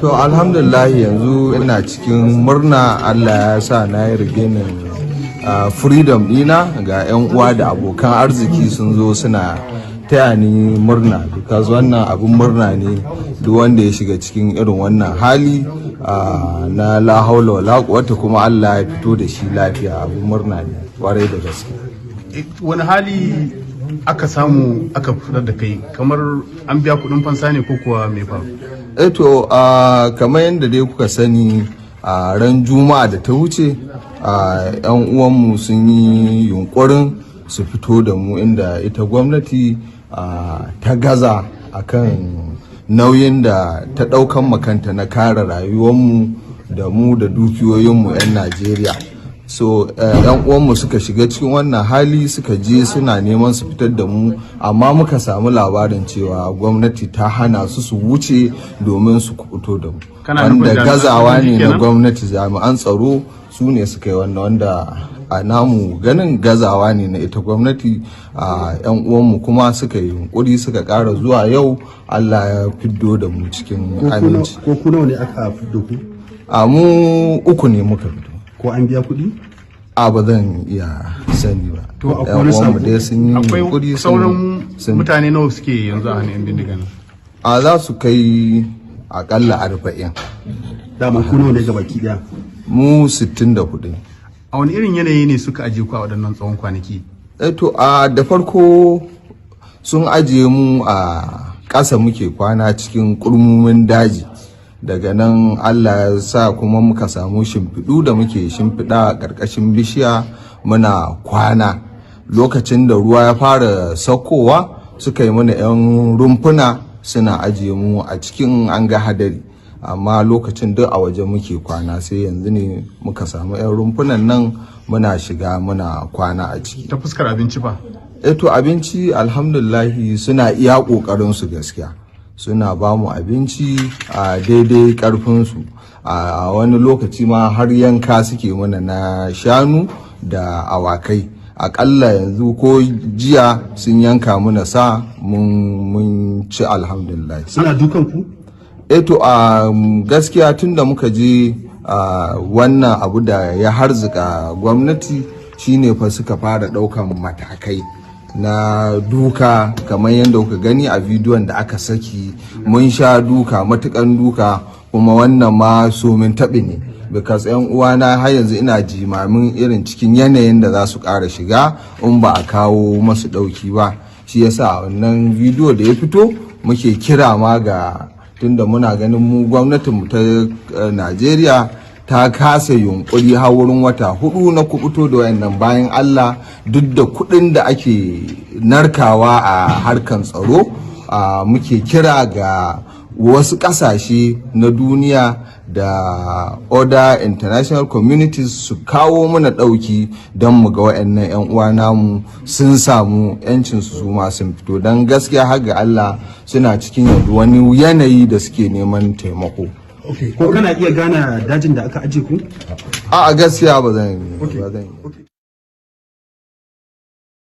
To, alhamdulillah, yanzu ina cikin murna. Allah ya sa na yi regaining freedom dina. Ga 'yan uwa da abokan arziki sun zo suna taya ni murna, because wannan abin murna ne. Duk wanda ya shiga cikin irin wannan hali na la haula wala quwwata, kuma Allah ya fito da shi lafiya, abin murna ne kwarai da gaske. Wani hali aka samu aka fitar da kai? Kamar an biya kudin fansa ne ko kuwa me faru? Eto, kamar yadda dai kuka sani, a ran Juma'a da ta wuce, yan uwanmu sun yi yunkurin su fito da mu, inda ita gwamnati ta gaza akan nauyin da ta daukan makanta na kare rayuwarmu da mu da dukiyoyinmu 'yan Najeriya. So yan uwanmu suka shiga cikin wannan hali, suka je suna neman su fitar da mu, amma muka samu labarin cewa gwamnati ta hana su su wuce domin su kubuto da mu, wanda gazawa ne na gwamnati. Jami'an tsaro su ne suka yi wannan, wanda a namu ganin gazawa ne na ita gwamnati. A yan uwanmu kuma suka yi yunkuri suka kara zuwa yau, Allah ya fiddo da mu cikin aminci. Ko ku nawa ne aka fiddo ku? A mu uku ne muka fito. Ko an biya kuɗi? A ba zan iya sani ba. To, akwai wani sako? Dai sun yi Akwai yunkuri. sauran mutane nawa suke yanzu a hannun yan bindiga nan? A za su kai akalla 40. Dama ku nawa ne gabaki daya? Mu 64. A wani irin yanayi ne suka ajiye ku a waɗannan tsawon kwanaki? To, a da farko sun ajiye mu a ƙasa, muke kwana cikin kurmumin daji. Daga nan Allah ya sa kuma muka samu shimfiɗu da muke shimfiɗa a ƙarƙashin bishiya muna kwana. Lokacin da ruwa ya fara saukowa, suka yi mana 'yan rumfuna suna ajiye mu a cikin an ga hadari, amma lokacin duk a waje muke kwana. Sai yanzu ne muka samu 'yan rumfunan nan muna shiga muna kwana a ciki. Ta fuskar abinci ba? To, abinci, alhamdulillahi, suna iya ƙoƙarin su. Gaskiya suna ba mu abinci a daidai ƙarfinsu. A wani lokaci ma har yanka suke mana na shanu da awakai. Akalla yanzu ko jiya sun yanka mana sa, mun ci, alhamdulillah. Suna dukan ku? Eto, a gaskiya tun da muka je, wannan abu da ya harzika gwamnati shine fa suka fara daukan matakai na duka, kamar yadda kuka gani a bidiyon da aka saki. Mun sha duka, matukan duka, kuma wannan ma somin taɓi ne, because yan uwana har yanzu ina jimamin irin cikin yanayin da za su ƙara shiga in ba a kawo masu ɗauki ba. Shi yasa wannan bidiyo da ya fito muke kira ma ga, tunda muna ganin mu gwamnatin mu ta Najeriya ta kasa yunkuri har wurin wata 4 na kubuto da wayannan bayan Allah, duk da kuɗin da ake narkawa a harkan tsaro. Muke kira ga wasu ƙasashe na duniya da other international communities su kawo mana ɗauki don mu ga wayannan 'yan uwa namu sun samu 'yancin su ma sun fito, don gaskiya har ga Allah suna cikin yanzu wani yanayi da suke neman taimako. Ko kana iya gane dajin da aka aje ku? A gaskiya ba zan.